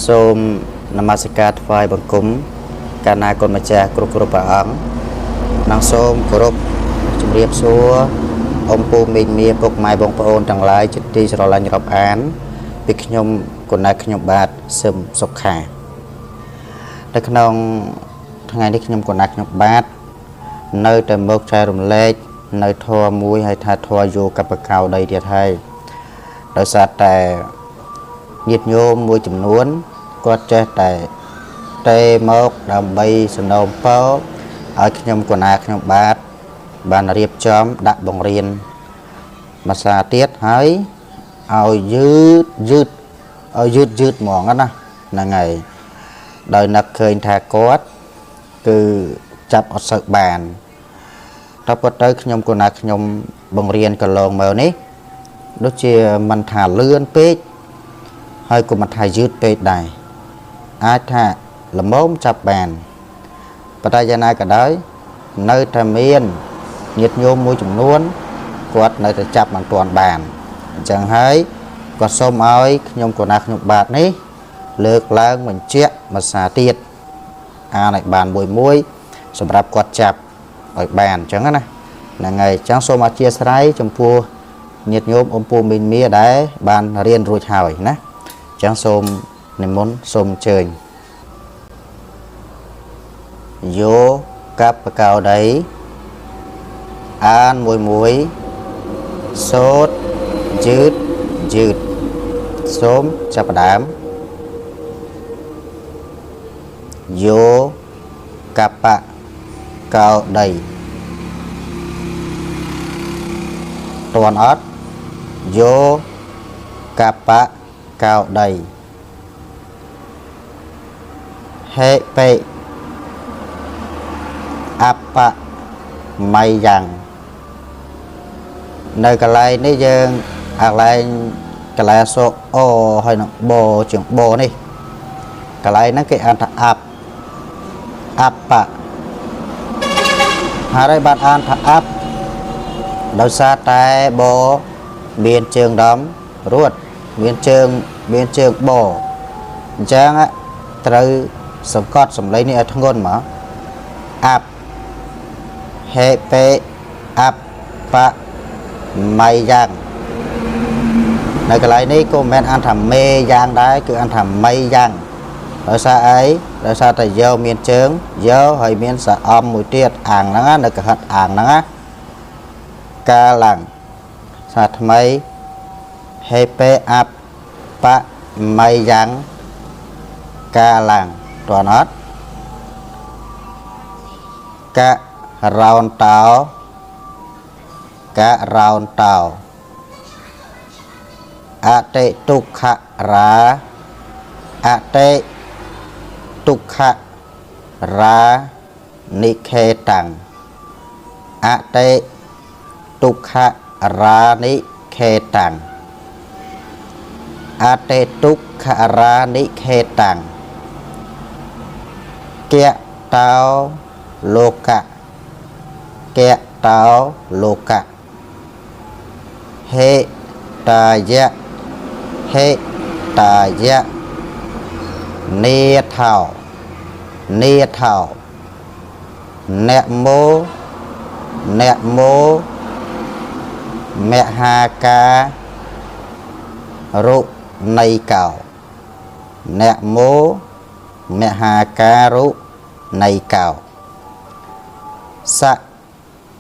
សូមនមស្ការថ្វាយបង្គំកាលណាគុណម្ចាស់គ្រប់គ្រប់ព្រះអង្គនិងសូមគោរពជម្រាបសួរអ៊ំពូមីងមាពុកម៉ែបងប្អូនទាំងឡាយជាទីស្រឡាញ់រាប់អានពីខ្ញុំគុណខ្ញុំបាទសឹមសុខានៅក្នុងថ្ងៃនេះខ្ញុំគុណខ្ញុំបាទនៅតែមកចែករំលែកនៅធម៌មួយហើយថាធម៌យោកបកោដីទៀតហើយដោយសារតែញាតិញោមមួយចំនួនគាត់ចេះតែទេមកដើម្បីសំណូមពរឲ្យខ្ញុំកណាខ្ញុំបាទបានរៀបចំដាក់បង្រៀនភាសាទៀតហើយឲ្យយឺតយឺតឲ្យយឺតយឺតហ្មងណាហ្នឹងហើយដោយនឹកឃើញថាគាត់គឺចាប់អត់សូវបានតែប៉ុន្តែខ្ញុំកណាខ្ញុំបង្រៀនកន្លងមកនេះដូចជាមិនថាលឿនពេកហើយក៏មិនថាយឺតពេកដែរអាចថាល្មមចាប់បានប៉ុន្តែយ៉ាងណាក៏ដោយនៅតែមានញាតិញោមមួយចំនួនគាត់នៅតែចាប់មិនទាន់បានអញ្ចឹងហើយគាត់សូមឲ្យខ្ញុំកណាខ្ញុំបាទនេះលើកឡើងបញ្ជាក់ភាសាទៀតអានឲ្យបានមួយមួយសម្រាប់គាត់ចាប់ឲ្យបានអញ្ចឹងណាហ្នឹងហើយអញ្ចឹងសូមអធិស្ឋានចំពោះញាតិញោមអ៊ំពូមីងមាដែលបានរៀនរួចហើយណាអញ្ចឹងសូមនិមន្តសូមអញ្ជើញយោកបកោដីអានមួយមួយសូត្រយឺតយឺតសូមចាប់ផ្ដើមយោកបកោដីតន់អត់យោកបកោដីហេបេអបមៃយ៉ាងនៅកន្លែងនេះយើងកន្លែងកន្លែងអក្សរអហើយនឹងបជាងបនេះកន្លែងហ្នឹងគេអានថាអាប់អបៈហើយបានអានថាអាប់ដោយសារតែបមានជើងដំរួតមានជើងបអញ្ចឹងត្រូវសង្កត់សម្លេងនេះឲ្យធ្ងន់មកអាប់ហេបេអបៈមៃយ៉ាងនៅកន្លែងនេះក៏មិនមែនអានថាមេយ៉ាងដែរគឺអានថាមៃយ៉ាងដោយសារអីដោយសារតែយោមានជើងយោហើយមានសអមមួយទៀតអាងហ្នឹងនៅកហិតអាងហ្នឹងណាកាឡើងសាថ្មីហេបេអបៈមៃយ៉ាងកាឡើងតើអត់ករោនតោករោនតោអតិទុក្ខរាអតិទុក្ខរានិខេតាំងអតិទុក្ខរានិខេតាំងអតិទុក្ខរានិខេតាំងកៈតោលោកៈកៈតោលោកៈហេតាយៈហេតាយៈនេថោនេថោអ្នកមោអ្នកមោមហាការុណីកោអ្នកមោមហាការុណីកោសៈ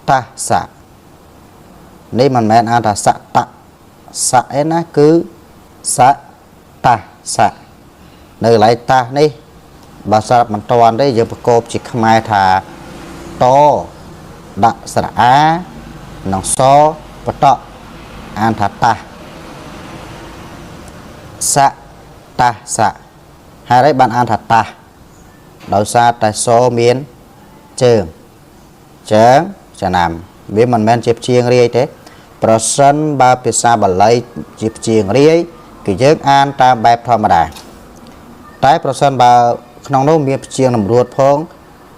តសៈនេះមិនមែនអានថាសៈតសៈឯណាគឺសៈតសៈនៅកន្លែងតាសនេះបើស្រាប់មិនតាន់ទេយើងប្រកបជាខ្មែរថាតដាក់ស្រអានិងសបតៈអានថាតាសសៈតាសៈហើយបានអានថាតាសដោយសារតែសមានជើងជើងចំណាំវាមិនមែនជាព្យាង្គរាយទេប្រសិនបើភាសាបាលីជាព្យាង្គរាយគឺយើងអានតាមបែបធម្មតាតែប្រសិនបើក្នុងនោះមានព្យាង្គតម្រួតផង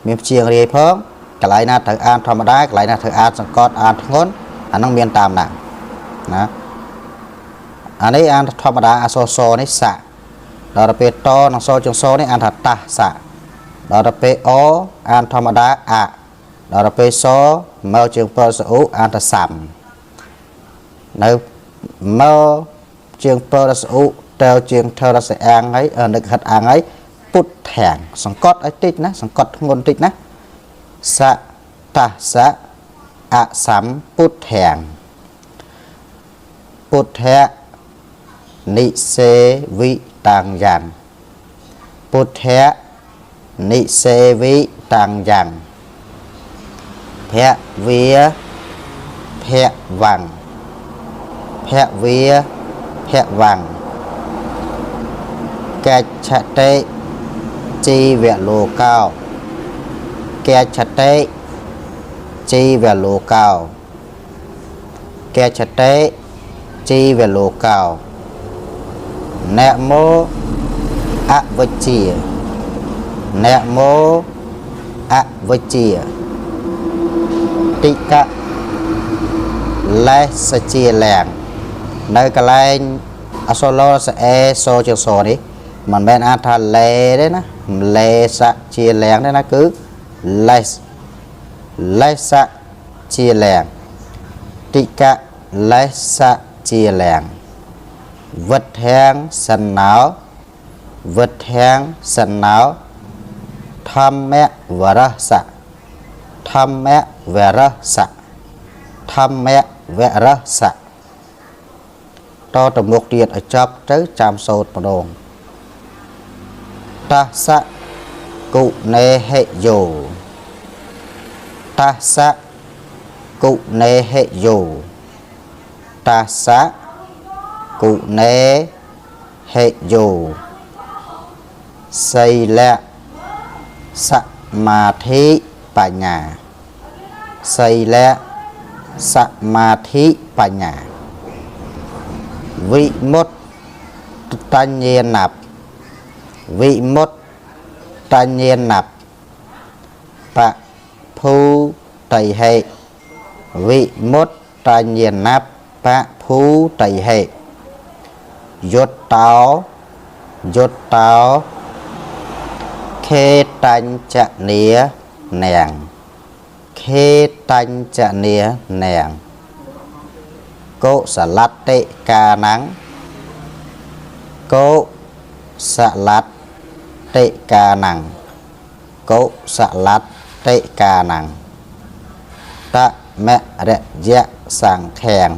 មានព្យាង្គរាយផងកន្លែងណាត្រូវអានធម្មតាកន្លែងណាត្រូវអានសង្កត់អានធ្ងន់អានោះមានតាមណាណាអានេះអានធម្មតាអក្សរសនេះសៈ ដល់ទៅពេលតនិងសជើងសនេះអានថាតាសៈដល់ទៅពេលអអានធម្មតាអដល់ទៅពេលសមកជើងពសអ៊ូអានថាសាំនៅមកជើងពរសអ៊ូតើជើងថរសអាងហើយនឹកហិតអាងហើយពុតធាំងសង្កត់ឲ្យតិចណាសង្កត់ធ្ងន់តិចណាសៈតាសៈអសម្ពុទ្ធាំងពុទ្ធៈនិសេវិតាំងយ៉ាងពុទ្ធៈនិសេវិតាំងយ៉ាងភវាភវੰភវាភវੰកច្ឆតិជីវលោកោកច្ឆតិជីវលោកោកច្ឆតិជីវលោកោនមោអវិជ្ជានមោអវិជ្ជាតិកៈលេសជាលាំងនៅកន្លែងអក្សរលសអេសជើងសនេះមិនមែនអានថាលេទេណាលេសជាលាំងទេណាគឺលេសលេសជាលាំងតិកៈលេសជាលាំងវិធាងសណោវិធាងសណោធម្មវរសៈធម្មវរសៈធម្មវរសៈតទៅមុខទៀតឲ្យចប់ទៅចាំសូត្រម្ដងតាសៈគុណេហិយោតាសៈគុណេហិយោតាសៈគុណេហិយោសីលៈសមាធិបញ្ញាសីលៈសមាធិបញ្ញាវិមុតតញ្ញាណัพវិមុតតញ្ញាណัพបភូតៃហេវិមុតតញ្ញាណัพបភូតៃហេយុតតោយុតតោខេតញ្ចនានាងខេតញ្ចនានាងកុសលតិកានੰកុសលតិកានੰកុសលតិកានੰតមរយៈសង្ឃាំង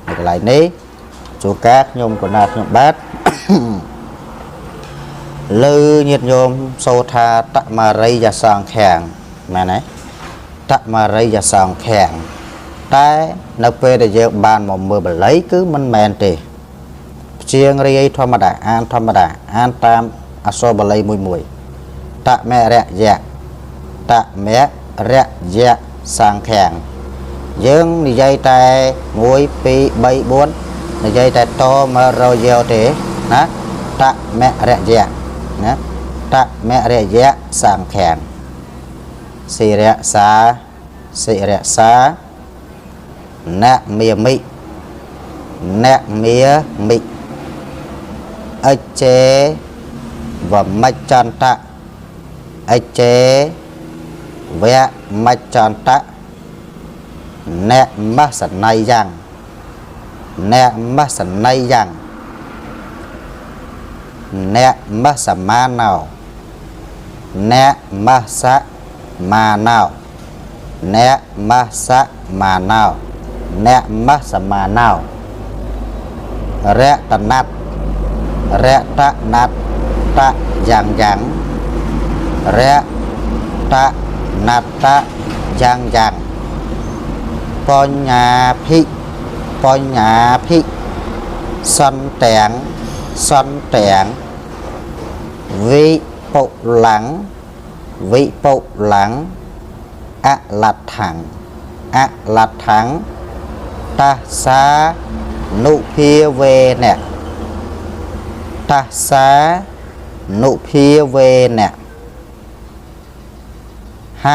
នៅកន្លែងនេះជួកាខ្ញុំកណាខ្ញុំបាទលើញាតិញោមសូថាតមរិយសង្ឃាំងមែនទេតមរិយសង្ឃាំងតែនៅពេលដែលយើងបានមកមើលបាលីគឺមិនមែនទេជាងរាយធម្មតាអានធម្មតាអានតាមអក្សរបាលីមួយមួយតមរយៈតមរយៈសង្ឃាំងយើងនិយាយតែ1 2 3 4និយាយតែតមរយៈទេណាតមរយៈណាតមរយៈសង្ឃាំងសិរសាសិរសានមាមិនមាមិអច្ចេវមច្ឆន្តៈអច្ចេវមច្ឆន្តៈនមសន័យយ៉ាងនមសន័យយ៉ាងនមសមាណោនមសមាណោនមសមាណោនមសមាណោរតនតរតនតតយ៉ាងយ៉ាងរតនតយ៉ាងយ៉ាងបញ្ញាភិបញ្ញាភិសន្ទាំងសន្ទាំងវិពុលੰវិពុលੰអលដ្ឋੰអលដ្ឋੰតាសានុភាវេនៈតាសានុភាវេនៈហ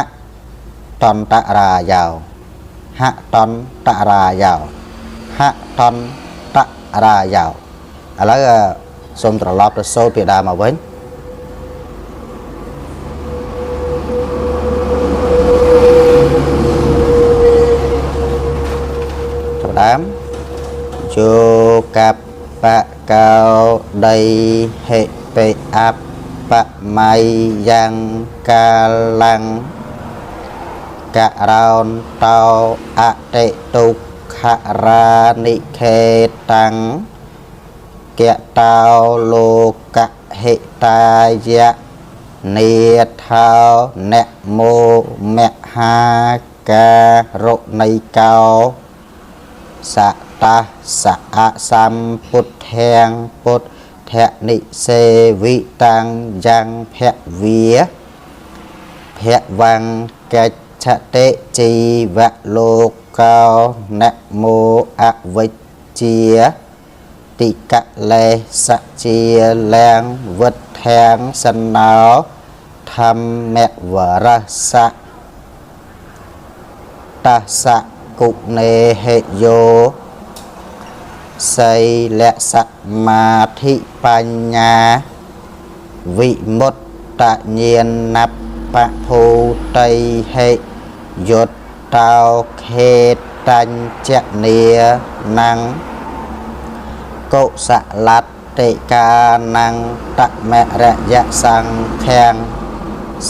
តន្តរាយោហតន្តរាយោហតន្តរាយោឥឡូវ សូមត្រឡប់ទៅសូត្រពីដើមមកវិញចាប់ដើមយោកបៈកោដីហិបិអបមៃយ៉ាងកាលੰករោនតោអតិទុក្ខរានិខេតាំងកតោលោកហិតាយៈនេថោនមោមហាការុណីកោសតាសអសម្ពុទ្ធាំពុទ្ធនិសេវិតាំងយ៉ាងភវាភវង្កិច្ឆតិជីវលោកកោនមោអវិជ្ជាតិកលេសជាលាងវុទ្ធាងសណោធម្មវរសៈតសៈគុណេហិយោសីលសមាធិបញ្ញាវិមុតតញាណបភូតីហិយុត្តតោខេតញ្ចនានੰកុសលតិកានੰតមរយសង្ឃាំ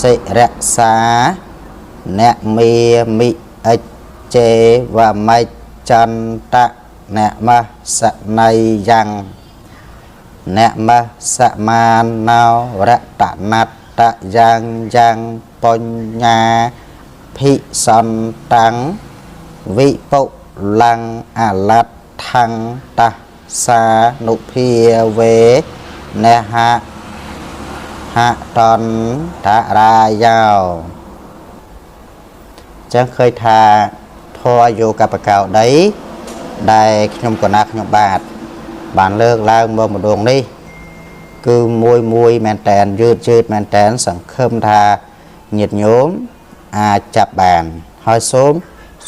សិរសាអ្នកមេមិអិច្ចេវមិច្ចន្តៈអ្នកមសណៃយ៉ាងអ្នកមសមាណោរតនត្តយ៉ាងយ៉ាងបញ្ញាភិសន្តੰវិពុលੰអលដ្ឋੰតសានុភាវេនហៈហតន្តរាយោចឹងឃើញថាធម៌យោកបកោដីដែលខ្ញុំកណាខ្ញុំបាទបានលើកឡើងមកម្ដងនេះគឺមួយមួយមែនតែនយឺតយឺតមែនតែនសង្ឃឹមថាញាតិញោមអាចចាប់បានហើយសូម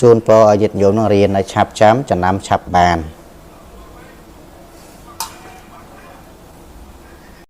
ជូនពរឲ្យញាតិញោមនឹងរៀនឲ្យឆាប់ចាំចំណាំឆាប់បាន